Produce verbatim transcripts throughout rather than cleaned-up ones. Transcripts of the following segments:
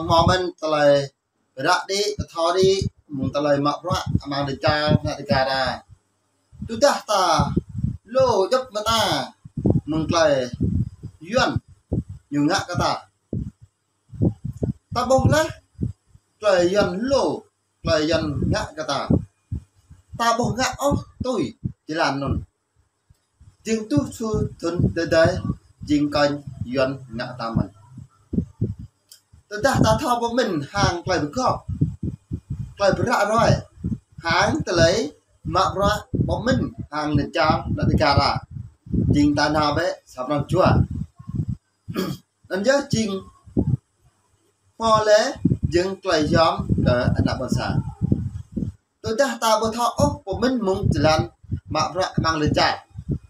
Mơ̆ng mơ̆n tơlơi pơră đĭ, pơthâo đĭ, mơ̆ng tơlơi mă bruă amăng lŏn čar ană Dega ta. Tơdah ta lu djŏp mơta mơ̆ng tơlơi Yuan ñu ngă kơ ta. Ta ƀuh laih tơlơi Yuan lu, tơlơi Yuan ngă kơ ta. Ta ƀuh ngă ôh tui jơlan anŭn. Jing truh sa thŭn tơdơi jing kơnh Yuan ngă ta mơ̆n. Tơdah ta thâo pơmĭn hăng tơlơi pơgop, tơlơi pơră ruai, hăng tơlơi mă bruă pơmĭn hăng lŏn čar ană Dega ta, jing ta nao bĕ sa pran jua. Anŭn yơh jing hmâo lĕ jing tơlơi hiam kơ ană bơngsa. Tơdah ta ƀu thâo ôh pơmĭn mơ̆ng jơlan mă bruă amăng lŏn čar,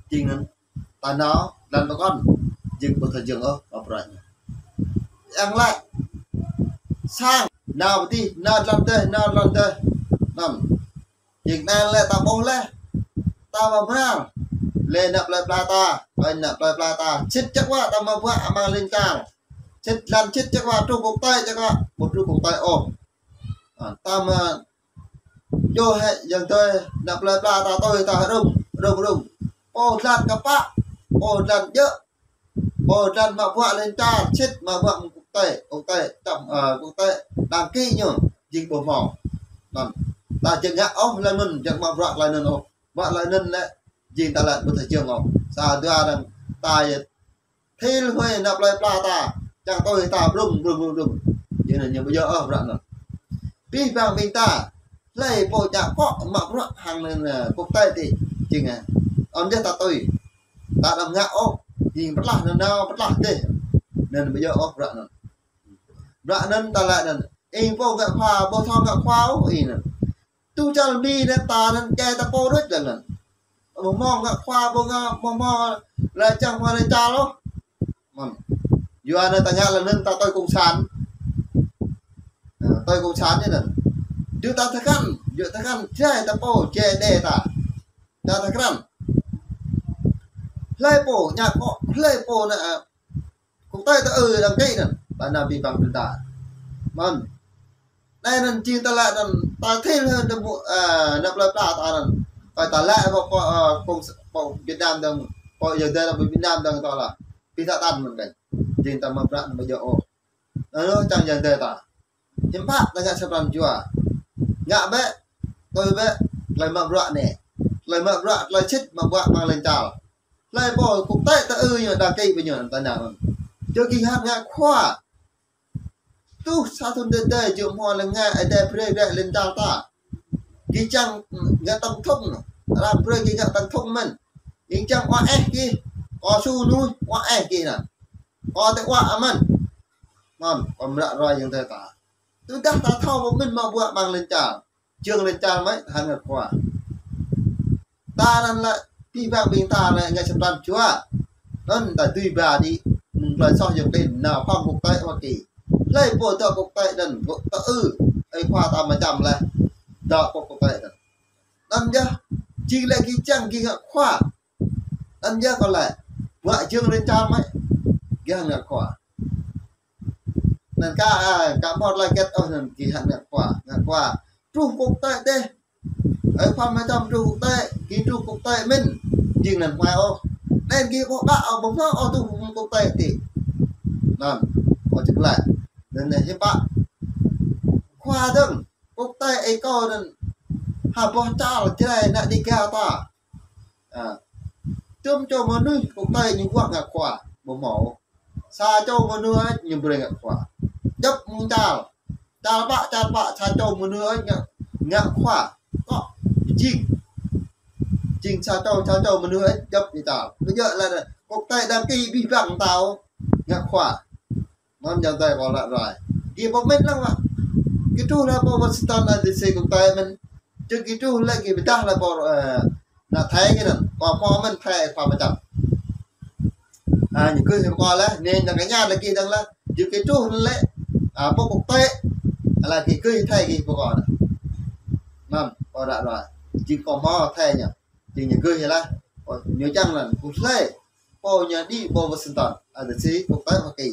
jing anŭn ta nao jơlan pơkŏn, jing ƀu thâo jing ôh mă bruă ñu. Yang laĭ sang nao pơtih, nao jơlan teh, nao jơlan teh. Anŭn. Jing anŭn lĕ ta ƀuh laih. Ta mă bruă. Lĕ ană plơi pla ta, kơ ană plơi pla ta. Sĭt čăk wa ta mă bruă amăng lŏn čar. Sĭt jơlan sĭt čăk wa truh kŭk tơi čăk wa. Ƀu truh kŭk tơi ôh. Ha, ta mă yua hĕ yang tơi ană plơi pla ta tui ta rŭng, rŭng, rŭng. Pô jơlan kơpă, pô jơlan djơ̆, pô jơlan mă bruă lŏn čar, sĭt mă bruă mơ̆ng kŭk tơi, kŭk tơi, čăm, ơ, kŭk tơi, đăng ký ñu, jing ƀu hmâo. Anŭn, ta jing ngă ôh tơlơi anŭn, jing mă bruă tơlơi anŭn ôh. Bruă tơlơi anŭn lĕ, jing ta lĕ ƀu thâo jing ôh. Sa dua arăng ta yơh thil hơi ană plơi pla ta, čang tui ta brŭng, brŭng, brŭng, brŭng. Jing anŭn ñu ƀu djơ̆ ôh bruă anŭn. Abih bang ƀing ta, hlơi pô čă kŏ mă bruă hăng anŭn, ơ, kŭk tơi tih, jing, ơ, ăm djơ̆ ta tui. Ta đăm ngă ôh, jing pơtlah anŭn nao pơtlah dêh. Anŭn ƀu djơ̆ ôh bruă anŭn. Bruă anŭn ta laĭ anŭn. Ih pô ngă khua, ƀu thâo ngă khua ôh ih anŭn. Tŭ čar Mi anŭn ta anŭn djai ta pô đôč anŭn. Ƀu hmâo ngă khua, ƀu hmâo, ƀu hmâo lĕ čang hmâo lĕ čar ôh. Mơ̆n. Yua anŭn ta ngă lĕ anŭn ta tui cộng sản. Ơ, tui cộng sản anŭn. Yua ta tơkăn, yua tơkăn djai ta pô, djai đe ta. Ta tơkăn. Hlơi pô ngă kŏ, hlơi pô anŭn, ơ, kŭk tơi ta ư đăng ký anŭn, ta nao abih bang ƀing ta. Mơ̆n. Anai anŭn jing ta laĭ anŭn, ta thil hơi anŭn ƀu, ơ, ană plơi pla ta anŭn. Kơ ta laĭ pô, pô, ơ, pô, pô Việt Nam dơ̆ng, pô yơh dêh Việt Nam dơ̆ng ta laĭ. Abih ta tăn mơ̆n kơnh. Jing ta mă bruă anŭn ƀu djơ̆ ôh. Anŭn čang yơh dêh ta. Hiư̆m pă ta ngă sa pran jua. Ngă bĕ, tui bĕ, tơlơi mă bruă anai. Tơlơi mă bruă, tơlơi sĭt mă bruă amăng lŏn čar. Hlơi pô kŭk tơi ta ư ñu đăng ký ƀơi ñu ta nao anŭn. Čơ gih hăng ngă khua. Truh sa thŭn tơdơi jing hmâo lĕ ngă Ơi Adai brơi ră lŏn čar ta. Gih čang ngă tổng thống, arăng brơi gih ngă tổng thống mơ̆n. Gih čang ua eh gih, kơ su nuih ua eh gih anŭn. Kơ tơ̆ ua amăng. Mơ̆n, kơ mơră ruai yang tơi ta. Tơdah ta thâo pơmĭn mă bruă amăng lŏn čar. Jing lŏn čar mơ̆ hăng ngă khua. Ta anŭn lĕ abih bang ƀing ta anŭn ngă sa pran jua. Anŭn ta dưi ba đĭ mơ̆ng tơlơi soh jing klin nao phŏng kŭk tơi Hoa Kỳ. Hlơi pô dŏ kŭk tơi anŭn, ta ư, ơi khua ta mơčăm laih. Dŏ kŭk tơi anŭn. Anŭn yơh, jing lĕ gih čang gih ngă khua. Anŭn yơh kâo laĭ, bruă jing lŏn čar mơ̆, gih hăng ngă khua. Anŭn ka, ơ, ka mơ̆ laĭ hơget ôh anŭn gih hăng ngă khua, ngă khua. Truh kŭk tơi dêh. Ơi khua mơčăm truh kŭk tơi, gih truh kŭk tơi mơ̆n. Jing anŭn hmai ôh. Anŭn gih ƀuh ƀă ôh, ƀu hmâo ôh truh kŭk tơi tih. Anŭn, ôh čơkă laĭ. Anŭn anai hiư̆m pă. Khua dơ̆ng, kŭk tơi ơi kâo anŭn. Ha boh čar Jrai ană Dega ta. Ha. Tơm čô mơnuih kŭk tơi ñu ƀuh ngă khua, ƀu hmâo. Sa čô mơnuih ñu brơi ngă khua. Djŏp mơ̆ng čar. Čar pă, čar pă, sa čô mơnuih ngă, ngă khua. Kŏ, jing. Jing sa čô, sa čô mơnuih djŏp ñu čar. Ƀu djơ̆ laĭ kŭk tơi đăng ký abih bang ta ngă khua. Mơ̆n yang tơi kâo laĭ ruai. Gih pơmĭn lăng mơ̆. Gih truh lĕ pô Washington D C kŭk tơi mơ̆n. Čơ gih truh lĕ gih pơdah lĕ pô, ơ, ană Thái gih anŭn. Kâo hmâo mơ̆n Thái khua mơčăm. Ơ, ñu gih pơkŏn laih, anai anŭn kơ ñu lĕ gih dơ̆ng laih. Čơ gih truh lĕ, ơ, pô kŭk tơi. Ala gih gih Thái gih pơkŏn. Mơ̆n, kâo laĭ ruai. Jing kâo hmâo Thái ñu. Jing ñu gih laih. Ơ, ñu čang lăng, kŭk tơi. Pô ñu đĭ pô Washington D C kŭk tơi Hoa Kỳ.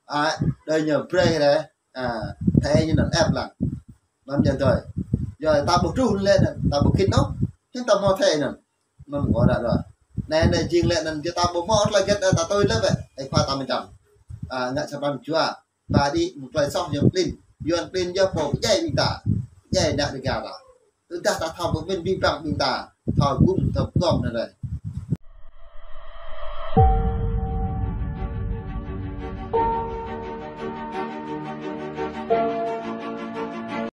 Ơ, đơi ñu brơi laih. A, thê ñu anŭn ĕp lăng. Anŭn yơh tui. Yua ta ƀu truh lĕ anŭn, ta ƀu khĭn ôh. Hĭn ta hmâo thê anŭn. Anŭn kơ đa đa. Anai anai jing lĕ anŭn yua ta ƀu hmâo tơlơi hơget, ta tui lĕ bĕ. Ơi khua ta mơčăm. A, ngă čăm pran jua. Ta đĭ mơ̆ng tơlơi soh Yuan klin. Yuan klin yơh pô pơdjai ƀing ta. Pơdjai ană Dêga ta. Tơdah ta thâo pơmĭn abih bang ƀing ta. Thâo gum, thâo pơgom anŭn lĕ.